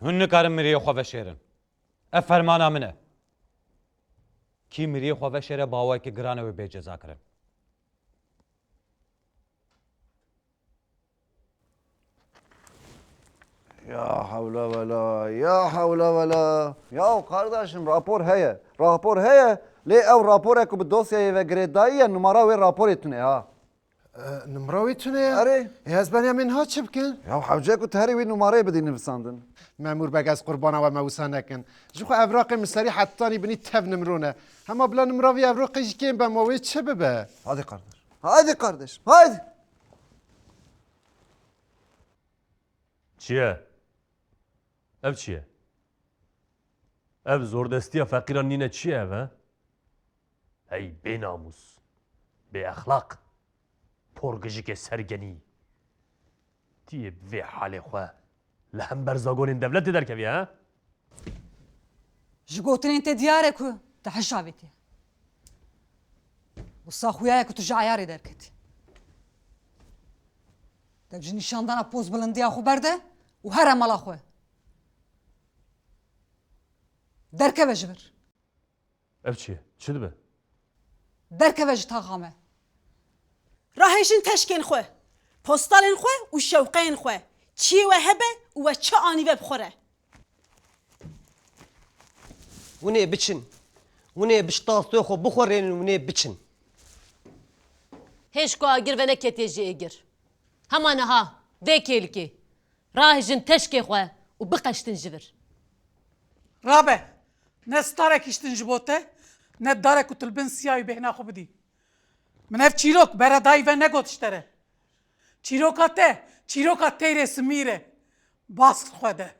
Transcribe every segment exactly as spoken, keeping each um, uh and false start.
Hûn nikarin miriyê xwe veşêrin. Ev fermana min e. Kî miriyê xwe veşêre bi awayekî giran e wê bê cezakirin. Ya hewle wela, ya hewle wela. Ya kardeşim, rapor heye. Rapor heye. Lê ew raporê ku bi dosyayê ve girêdayî ye, numara wê raporê tune ha. E, numara wî tune ye? Erê. E, ez beriya min ha çi bikin? Ya hewce ku tu herî wî numareyê bidî nivisandin. Memûr beg, ez qurbana we me wisa nekin. Ji xwe evraqê min serî hetanî binî tev nimro ne. Hema bila nimra vî evraqê jî kêm be, ma wê çi bibe? Hadi kardeş. Haydi kardeşim, haydi. Çi ye? Ev çi ye? Ev zordestiya feqîran nîne çi ye ev, he? Hey bênamûs, bêexlaq, porgijikê sergenî. Tiyê bi vê halê xwe li hember zagonên dewletê derkevî, he? Ji gotinên te diyar e ku tu hişavîtî. Wisa xuya ye ku tu ji eyarê derketî. Dev ji nîşandana poz bilindiya xwe berde û here mala xwe. Derkeve ji vir. Ev çi ye? Çi dibe? Derkeve ji taxa me. Rahêjin teşkên xwe, postalên xwe û şewqeyên xwe. Çiyê we hebe û we çi anî ve bi xwe re. Hûn ê biçin. Hûn ê bi ştastoyê xwe bixwerênin, hûn ê biçin. Hêj ku agir veneketiye ji êgir. Hema niha, vê kêlikê. Rahêjin teşkê xwe û biqeştin ji vir. Rabe, ne starek hiştin ji bo te, ne darek ku tu li bin siya wî bêhna xwe bidî. Min ev çîrok beredayî ve negot ji te re. Çîroka te, çîroka teyrê simîr e. Bas xwe de.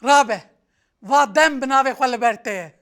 Rabe, va dem bi navê xwe li ber te ye.